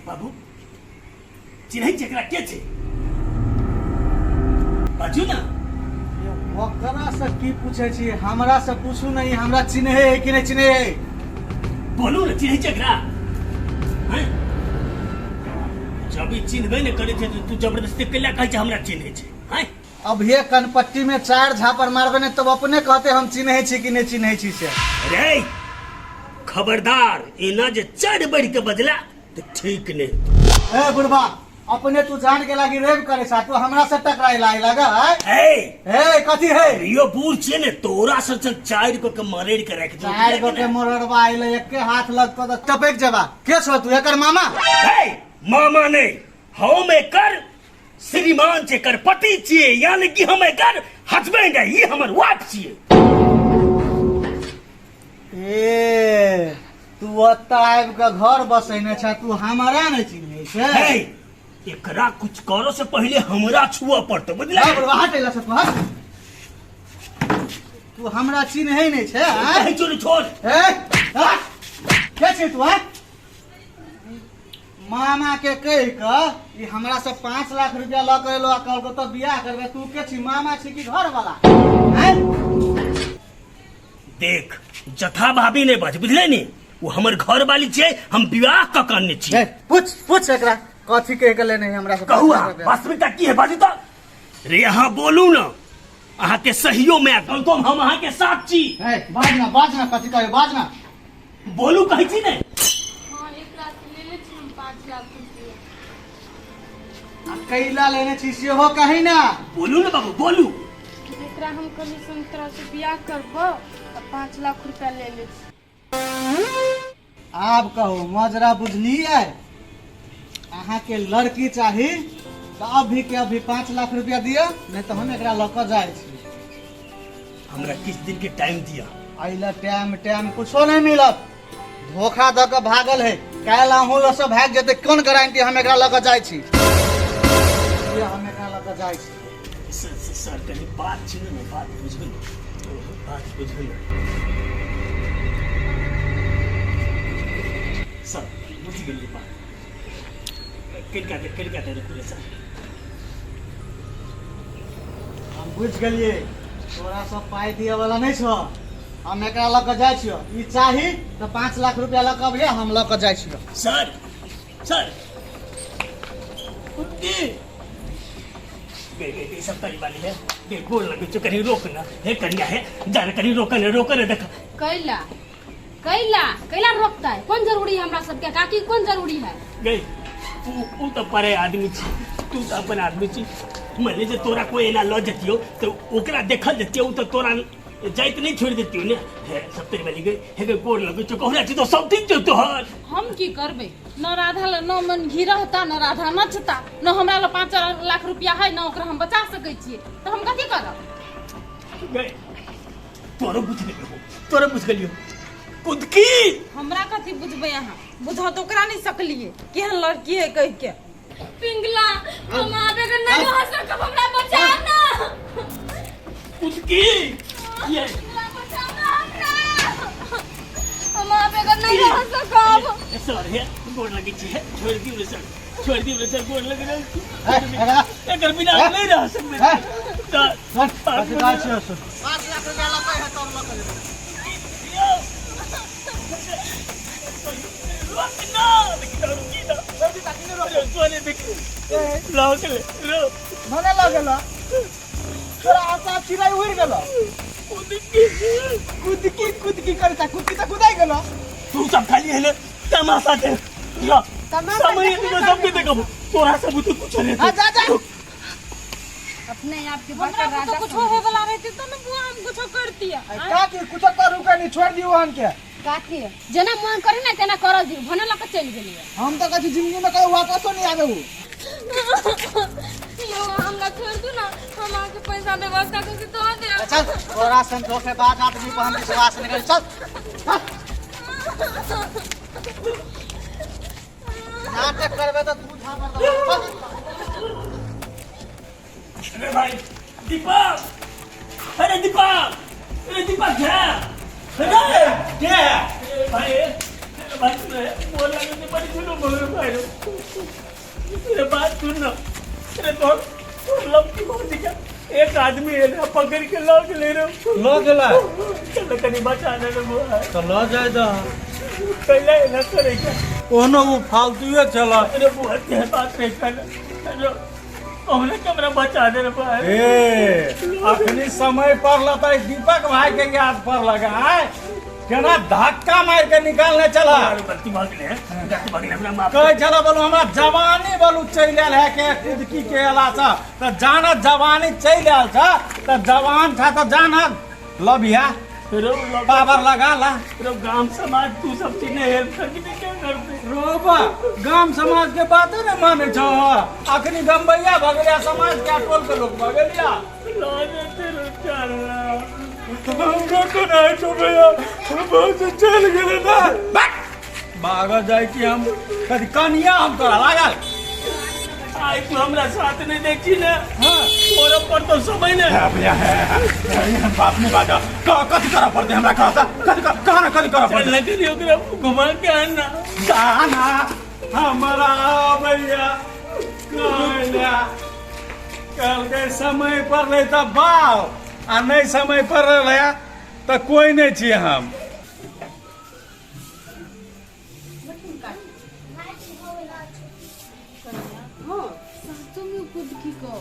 बाबू चिन्है छै एकरा के छै बाजू ने। ओकरा से की पूछे छी, हमरा से पूछू नहीं, हमरा चिन्हे है कि नहीं चिन्हे है? बोलू ने, चिन्है छै एकरा? हैं? जब ई चिन्हबे ने करै छै तऽ तू जबरदस्ती कैला कहै छै हमरा चिन्है छै? हैं? अभिये कनपट्टी में चार झापर मारबे ने तब अपने कहते हम चिन्है छी कि नहीं चिन्है छी से। रे खबरदार, एना जे चढ़ बढ़ के बजला तऽ ठीक नहीं। ए बुढ़बा, अपने तू जान के लागी रेप करे सा, तू हमरा से टकराए लागे लगा है? ए ए कथी है? यो बूढ़ छियै ने, तोरा से चल चारि गो के मरेड़ के राखि दियौ। चार गो के मोरड़बा आइले, एके हाथ लगतो तऽ टपक जेबा। के छो तू? एकर मामा? ए मामा नहीं, हम एकर श्रीमान छै, एकर पति छियै, यानी कि हम एकर हस्बैंड है, ई हमर वाइफ छियै। ए तू ओतऽ आबि कऽ घर बसेने छ, तू हमरा नहि चिन्है छै? हे, एकरा कुछ करो से पहले हमरा छुअ पड़तो, बुझला? हट बुढ़वा, हट एला से तू, हट। तू हमरा चिन्है नहि छै, आँय? कहै छोड़ छोड़। ए, हट। के छी तू, आँय? मामा के कहि कऽ ई हमरा से 5 लाख रुपया लऽ कऽ एलो आ कहलको तऽ बियाह करबै। तू के छी, मामा छी कि घर वाला? आँय? देख जथा भाभी नहीं बज, बुझले नी? वो हमर घर वाली छियै, हम विवाह कऽ के अनने छियै। ए, पूछ पूछ एकरा कथी कहि के लेने है हमरा से। कहू अहाँ, 5 लाख रुपया। वास्तविकता की है बाजू तऽ। रे अहाँ बोलू न, अहाँ के सहियो में आ गलतो में हम अहाँ के साथ छी। ए, बाज ना, बाज ना, कथी कहे, बाज ना। बोलू कहै छी ने। हाँ, एक रात लेले छी हम 5 लाख रुपया। आ कैला लेने छी सेहो कही ना। बोलू ने बाबू, बोलू। जेकरा हम कहली से हम तोरा से बियाह करबो तऽ 5 लाख रुपया ले ले छी। आब कहू मजरा बुझलियै? अहाँके लड़की चाही तऽ अभी के अभी 5 लाख रुपया दिअ, नहीं तऽ हम एकरा लऽ कऽ जाइ छी। हमरा किछु दिन के टाइम दिअ। अइला टाइम टाइम कुछो नहीं मिलत। धोखा दऽ कऽ भागल है, काल्हि अहूँ लऽ सब भागि जेतै, कोन गारंटी? हम एकरा लऽ कऽ जाइ छी, ये हम एकरा लऽ कऽ जाइ छी। सर सर, सर कनी बात छै ने, बात बुझबै ने, बात बुझबै ने सर। बुझि गेलियै बात। कनिका देर, कनिका देर रुकू ने सर। हम बुझि गेलियै, तोरा सब पाइ दिअ वाला नहि छौ। हम एकरा लऽ कऽ जाइ छियौ। ई चाही तऽ 5 लाख रुपया लऽ कऽ अबिहे, हम लऽ कऽ जाइ छियौ। सर सर कुत्ती गई गई गई सब करी वाली है गई, गोड़ लगे छो, कहीं रोक ना हे कन्या, हे जाने कहीं रोक ना, रोक ना देख। कैला कैला कैला रोकता है? कौन जरूरी है हमरा सबके काकी, कौन जरूरी है? गई उ उ तो परे आदमी छी, तू तो अपन आदमी छी। मान ले जे तोरा कोई एना ल जतियो तो ओकरा देखल जतियो, उ तो तोरा जाइत नहीं छोड़ देतियो ने। हे सब तेरी वाली गई हे गई, गोड़ लगे छो, कहला छी तो सब दिन जो तोहर। हम की करबै? न राधा ल न मन घी रहता, न राधा नचता, न हमरा ल 5 लाख रुपया है, न ओकरा हम बचा सकै छियै, तऽ हम कथी करब? गई तोरो बुझ गेलियो, तोरो बुझ गेलियो कुदकी। हमरा कथी बुझबै अहाँ? बुझा तऽ ओकरा नहि सकलियै केहन लड़की है कहि के। पिंगला, हम आबे के नहीं रह सकब, हमरा बचाओ ना। कुदकी ये पिंगला, बचाओ ना हमरा, हम आबे के नहीं रह सकब। ए, सर हे गोड़ लगे छी, हे छोड़ दियो रे सर, छोड़ दियो रे सर, गोड़ लगे रहल छी। ए, एकरा एकर बिना हम नहीं रह सकबै ए। सर। सुन, कथी कहै छियौ सुन। 5 लाख रुपया लऽ कऽ अइहे तब लऽ कऽ जेबै। रोक ना, देखी ना, रुकी ना। अरे, देखी। रोक ले, रोक। मने लऽ गेलो तोरा आशा चिड़ै उड़ि गेलो। कुदकी। कुदकी कुदकी करता, कुदकी तऽ कुदाइ गेलो। तू सब खाली हेले तमाशा दे ला। तमाशा समय देखबे तो सबके देखब, तोरा सब तो कुछ नहीं। हाँ, जा जा। अपने आप के बड़का हमरा राजा तो कुछो होए वाला रहते तो न बुआ हम कुछो करतिया। काकी कुछो करू के नहीं, छोड़ दियो हन के। काकी जेना मन करे ना तेना करल दियो, भने लऽ कऽ चलि गेलियै। हम तऽ कहै छी जिंदगी में कहियो वापसो नहीं आबे उ। यो हमरा छोड़ दू ना, हम अहाँके पैसा व्यवस्था करके दऽ देब। चल, तोरा सन धोखेबाज आदमी पर हम विश्वास नहीं करी। चल चल। नाटक करबे तऽ तू झापड़ देबो। चल। अरे भाई दीपक, अरे दीपक, अरे दीपक है, अरे के है? अरे भाई बात सुन बोल लगे तो बड़ी सुनो मगर भाई रे बात सुन ना अरे तो लपकी भौजी का एक आदमी है ना पकड़ के लॉ के ले रहे लऽ गेलै चल कनी बचा ले रे बुआ तऽ लऽ जाय दह पहले ना करे क्या ओहनो ओ फालतुए छल अरे बुआ ते बात नहीं कर अरे हमने कमरा बचा दे रे बुआ ए अखनी समय पड़ल तऽ दीपक भाई के याद पड़लक आय केना धक्का मारि के निकालने चला अरे गलती भऽ गेलै गलती भऽ गेलै हमरा माफ कहै छल बोलू हमरा जवानी बोलू चलि आयल है के कुदकी के अला छ तऽ जाना जवानी चलि आयल छ तऽ जवान छ तऽ जाना लबिया रो पावर लगा ला रो गांव समाज तू सब चीज नहीं हेल्प करके नहीं क्या करते रोबा गाम समाज के बाते ने माने छ अखनी गम्बैया भऽ गेलिया समाज के टोल के लोग भऽ गेलिया ला देते रो चल हमरा तो नहीं छो भैया हम बहुत से चल गेले ना भागल जाइ छी हम कथी कनिया हम तोरा लागल आई तू हमरा साथ नहीं देखी ना हाँ तोरा पर तो समय ने भैया एहन बात नहीं बाजा कथी करऽ पड़तै हमरा कहता कथी कह ना कथी करऽ चल पड़तै ना करी ओकरा घुमा के आन ना गाना हमरा भैया कहला कहलकै समय पर नहीं तऽ बाल आ नहीं समय पर रहलै तऽ कोई नहीं छियै हम हाँ साचो में खुद की को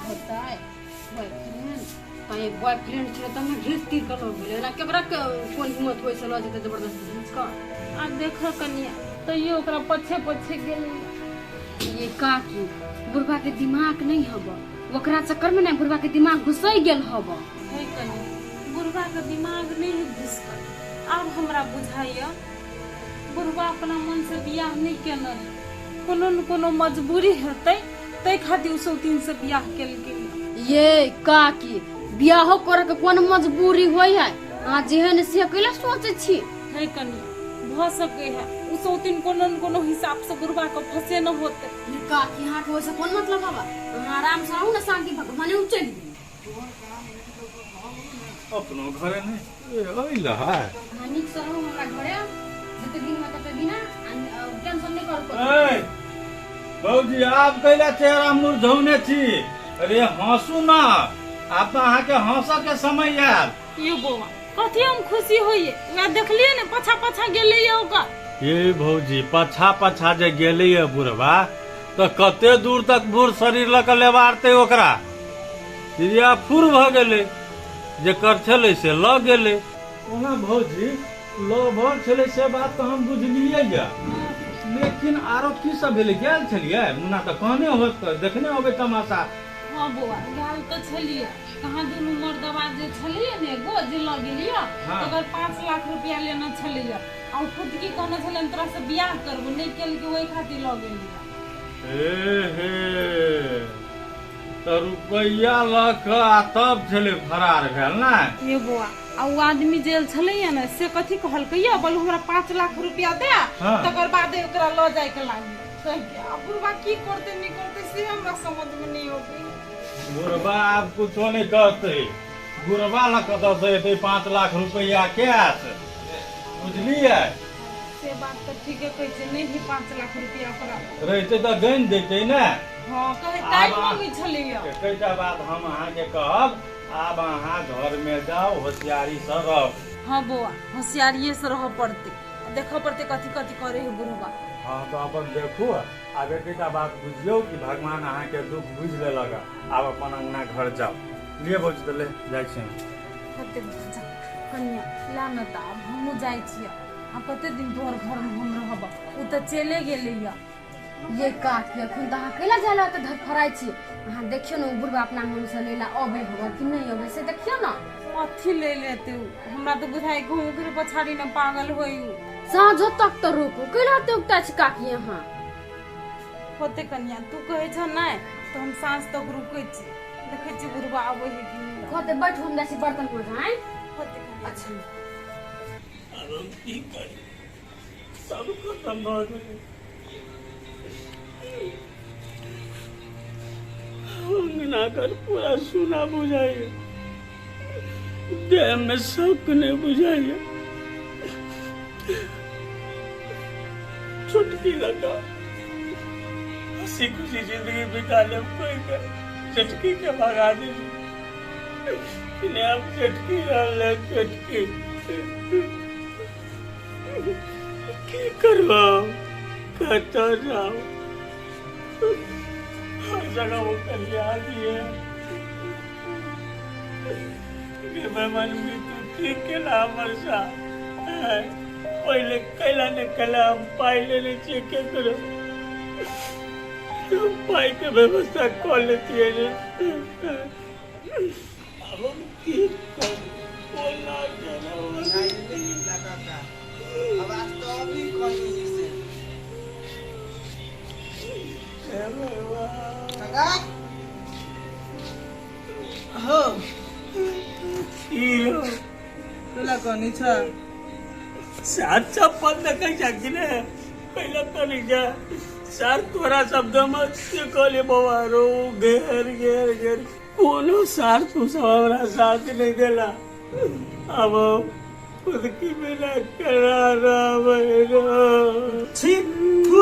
होता है बॉयफ्रेंड ताई बॉयफ्रेंड छले त हम घीच तीर कर हो गेलै ना केकरा के कोन हिम्मत होय से ल जेतै जबरदस्ती घीच कऽ आ देख कनिया तैयो ओकरा पछे पछे गेलै ये काकी बुढ़बा के दिमाग नहीं हब ओकरा चक्कर में ना बुढ़बा के दिमाग घुसई गेल हब हे कनिया बुढ़बा के दिमाग नहीं है घुसकल आब हमरा बुझाइया बुढ़बा अपना मन से बियाह नहीं केने है कोनो न कोनो मजबूरी हेतै ताहि खातिर ओ सौतीन से बियाह केलकै ये काकी बियाहो करे के कोन मजबूरी होय है अहाँ जेहन से कैला सोचै छी हे कनिया भऽ सकै है ओ सौतीन कोनो न कोनो हिसाब से बुढ़बा के फंसे न होतै ये काकी अहाँ के ओइसे कोन मतलब हबा अहाँ आराम से रहू ना शांति भगवाने उ चलि गेल अपनो घरे नहि अइला है अहाँ नीक से रहू हमरा घरे जते दिन में तते दिना टेंशन नहि करू ए भौजी आब कैला चेहरा मुरझौने छी अरे हँसू ना आब तऽ अहाँके हँसऽ के समय आयल यो बौआ कथी हम खुशी होइए वएह देखलियै ने पाछा पाछा गेलैए ओकर ये भौजी पाछा पाछा जे गेलैए बुढ़बा तऽ कते दूर तक बूढ़ शरीर लऽ कऽ लेबारतै ओकरा क्रिया फुर भऽ गेलै जेकर छलै से लऽ गेलै ओना भौजी लवर छलै से बात तऽ हम बुझलियै यऽ लेकिन आरो की सब भेलै गेल छलियै मुन्ना तऽ कहने होत तऽ देखने होबै तमाशा हँ बौआ गेल तऽ छलियै कहाँ दुनू मर्दबा जे छलियै ने एगो जे लऽ गेलियै तकर 5 लाख रुपया लेने छलियै आ ओ खुद की कहने छलै हम तोरा से बियाह करबो नहि केलकै ओहि खातिर लऽ गेलियै हे हे तऽ रुपैआ लऽ कऽ आ तब छलै फरार भेल ने ये बौआ आ ओ आदमी जेल छलैया ने से कथी कहलकै या बोलू हमरा 5 लाख रुपया दे तकर बाद ओकरा लऽ जायके लागी कहिके आ बुढ़बा की करतै नहि करतै से हमरा समझमे नहि अबै बुढ़बा आब कुछो नहि कहतै बुढ़बा लग कतऽसँ एतै 5 लाख रुपैआ कैश बुझलियै से बात तऽ ठीके कहै छै नहि भी 5 लाख रुपया ओकरा रहितै तऽ गनि दैतै ने हँ कहै टाइम मंगै छलैया एकेटा बात हम अहाँके कहब आब अहाँ घरमे जाउ होशियारीसँ रहू हँ बौआ होशियारिए से रहऽ पड़तै देखऽ पड़तै कथी कथी करै है बुढ़बा हँ तऽ अपन देखू आब एकेटा बात बुझियौ कि भगवान अहाँके दुख बुझि लेलक आब अपन अङ्गना घर जाउ लिए भौजी तऽ ले जाइ छी हम कते जा कनिया ला न तऽ आब हमहूँ जाइ छियै आब कते दिन तोहर घरमे हम रहब ओ तऽ चले गेलैया ये काकी अखन तऽ अहाँ कैला जाय लए धड़फड़ाइ छी अहाँ देखियौ ने ओ बुढ़बा अपना मनसँ लै लए अबै हबऽ कि नहि अबै से देखियौ ने कथी ले लेते उ हमरा तऽ बुझाइ कि ओकरे पछाड़ी ने पागल होई उ साँझो तक तऽ रोकू कैला एते उगता छी काकी अहाँ होते कनिया तू कहै छ नहि तऽ हम साँझ तक रुकै छी देखै छी बुढ़बा आबै है कि नहि कहते बैठू हम जाइ छी बर्तन मजाए होते कनिया अच्छा आब हम की करी सब खत्म भऽ गेलै अंगना कर पूरा सुना बुझाइए देह में शक नहीं बुझाइए छोटकी लगा हंसी खुशी जिंदगी बिता लेब कोई के छोटकी के भगा दे ने अब छोटकी रहले छोटकी की करबो कतऽ जाओ हर जगह वो कल्याण दिए मन में तू ठीक केला हमर साथ पहिले कैला ने कैला हम पाइ लेने छियै केकरो हम पाइके व्यवस्था कऽ लेतियै ने आब हम की करू कोना केना आवाज तो अभी कहीं से हे भगवान काका हो की यौ तोला कहनी छ सात छप्पन देखै छै कि ने पहिले कनि जा सर तोरा शब्द में से कहले बौआ रो घेर घेर घेर कोनो सार तू सब हमरा साथ नहीं देला अब खुद की बिना करा रहा छी थू,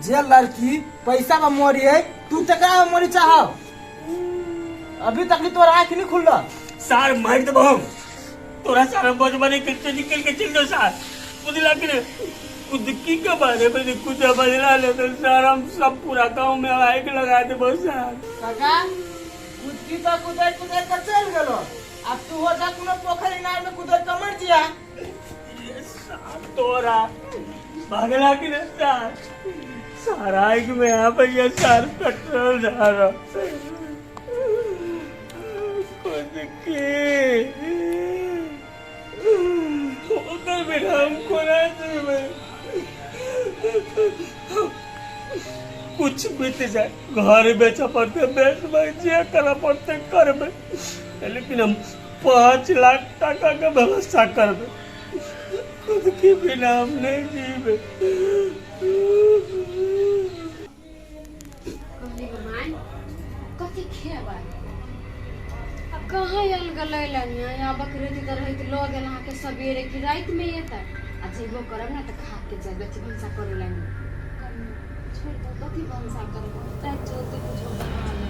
जे लड़की पैसा में मरी है तू तकरा में मरी चाह अभी तक तोरा आँख नहीं खुलल सार मार देबो हम तोरा सारा बजबने के तो निकल के चल दो सार बुझला कि ने कुदकी के बारे में नहीं कुछ बजला ले तो सार हम सब पूरा गांव में आग लगा देबो सार काका कुदकी तो कुदै कुदै के चल गेलो अब तू हो जा कोनो पोखर इनार में कुदै के मर जिया ये सार तोरा भागला कि ने सार सार आग में आ भैया सार पेट्रोल डालो कुदकी ओकर बिना हम कोना जीबै कुछ बीत जाए घर बेचऽ पड़तै बेचबै जे करऽ पड़तै करबै लेकिन हम 5 लाख टाका के व्यवस्था करबै खुद के बिना हम नहीं जीबै कहली गो माय कथी खेबै आ कहाँ आयल गेलै यहाँ बकरी तऽ रहैत लऽ गेल अहाँके सवेरे कि रातिमे एतै आ जेबो करब ने तऽ खा के जायब अथी भनसा करै लागी छोड़ि दो कथी भनसा करबो राति चलते कुछो बना ले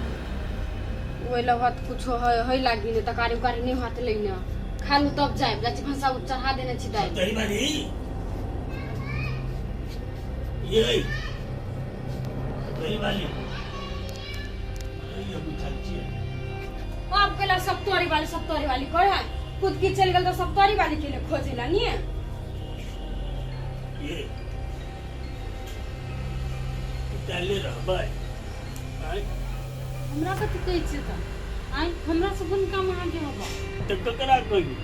ओहि लग कुछो है है लागी ने तरकारी उकारी नहीं हाथ लैने खा लू तब जायब जाइ छी भनसा चढ़ा देने छी दालि दही बारी ये दही वाली ये बुझल छियै अब केला सब तोरी वाली सब तोरी वाली करे है खुद की चल गेल तो सब तोरी वाली के लिए खोजे ला नहीं ये चले रहबै आँय हमरा कथी कहै छियै तऽ आँय हमरा से कोन काम अहाँके होबऽ तऽ ककरा कहियौ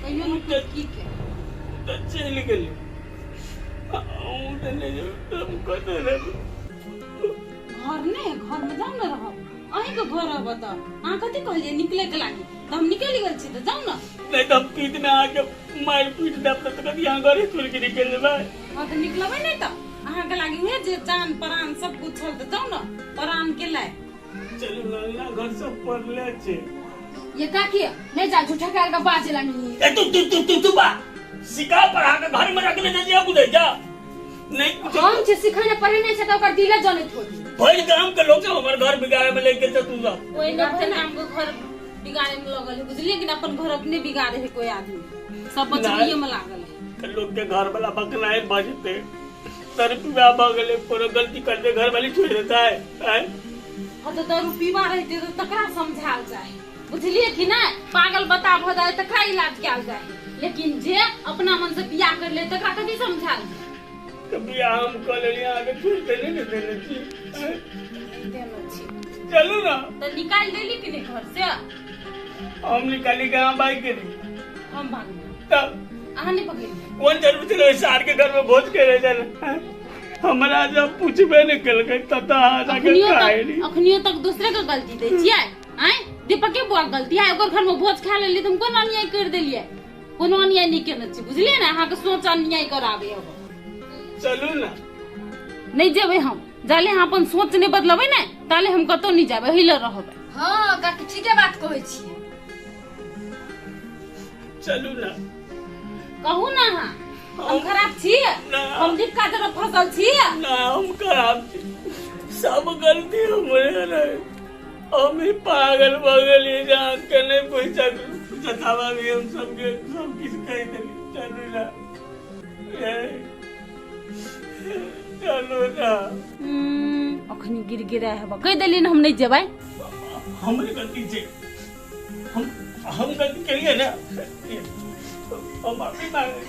कहियो ने की के तऽ चलि गेलै अहूँ तऽ नहि जेबै हम कतऽ रहबै घर ने घर में जाउ ने रहब अहींके घर अब तऽ अहाँ कथी कहलियै निकले के लागी तऽ हम निकलि गेल छी तऽ जाउ ने नहीं तो हम पीठ में आके मार पीट देब तऽ कथी अहाँ घरे छोड़ि के निकलि जेबै हँ तऽ निकलबै नहि तऽ अहाँके लागी उहे जे जान प्राण सब कुछ छल तऽ जाउ ने प्राण के लाय चलू ना घर सब पड़ले छै ये काकी नहीं जा झूठा के अलगा बाजे ला नहीं ए तू तू तू तू तू बा सिखा पढ़ा के घर में रखने दे दिया बुझे जा नहीं कुछ हम जे सिखाने पढ़े नहीं छै त ओकर दिले जनैत होती भरि गाम के लोग सब हमर घर बिगाड़े में लग गेल तू सब कोई ने अपने नाम के घर बिगाड़े में लगल है बुझलिए कि ना अपन घर अपने बिगाड़े है कोई आदमी सब बचबिए में लागल है के लोग के घर वाला बकनाए बजते सर पीवा भऽ गेलै कोनो गलती करते घर वाली छोड़ि देता है आँय? हाँ तो दारू पीवा रहते तो तकरा समझाल जाए बुझलिए कि ना पागल बता भऽ जाए तकरा इलाज कयल जाए लेकिन जे अपना मन से बियाह कर ले तकरा कथी समझाल जाए तऽ बियाह हम कऽ लेलियै अहाँके छोड़ि देने ने देने छी आँय? देने छी चलू ना तऽ निकालि देली कि नहीं घर से हम निकाली के अहाँ भागि गेली हम भागना तब अहाँ नहीं पकड़िए कोन जरूर छलै सार के घर में भोज करे छलै हमरा जब पूछबे नहि केलकै तब तऽ अहाँ जाके अखनियो खाइ रही तक अखनियो तक दूसरे के गलती दै छियै आँय दीपक के बुआ के गलती है ओकर घर में भोज खा लेली तऽ हम कोन अन्याय कर देलियै कोनो अन्याय नहि केने छी बुझलियै ने अहाँके सोच अन्याय कराबे अब चलू ना नहि जेबै हम जाले अहाँ अपन सोच नहि बदलबै ने ताले हम कतौ नहि जाबै एहि लए रहबै हाँ काकी ठीके बात कहै छियै चलू ना कहू ने अहाँ हम खराब छी? ना। हम दीप काजर में फंसल छी? ना, हम खराब छी, सब गलती हमरे रहे। हम ही पागल भऽ गेलियै जे अहाँके नहि पूछि सकलहुँ। जताबा भी हम सबके सब किछु कहि देली। चलू ना, ए, चलू ना। अखनी गिर गिरा हेबा कहि देली ने, हम नहि जेबै। हमरे गलती छै, हम गलती केलियै ने, हम माफी मांगे,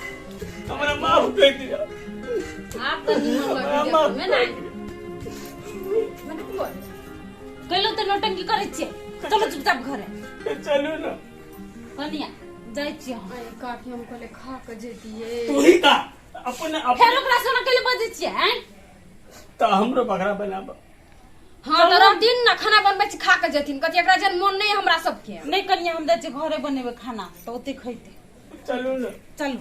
हमरा माफ कर दिअ। आब तऽ निमन हमरा लगै माफ देखैमे कर ने दिअ। मने की बोलै छै? कैलो तऽ नौटंकी करै छियै, चलो चुपचाप घरे। चलू ना। कनिया, जाइ छियै हम। आइ काकी, हम कहले खा के जैतियै। तू ही का अपन फेर अपन ओकरा सोना कैले बजै छियै आँय? तऽ हमरो बकरा बनाब। हाँ तऽ रह दिन ना खाना बनबै छी, खा के जेथिन। कथी एकरा जन मोन नहि हमरा सबके। नहि कनिया, हम जाइ छियै घरे बनेबै खाना तऽ ओते खैतै। चलू ना। चलू।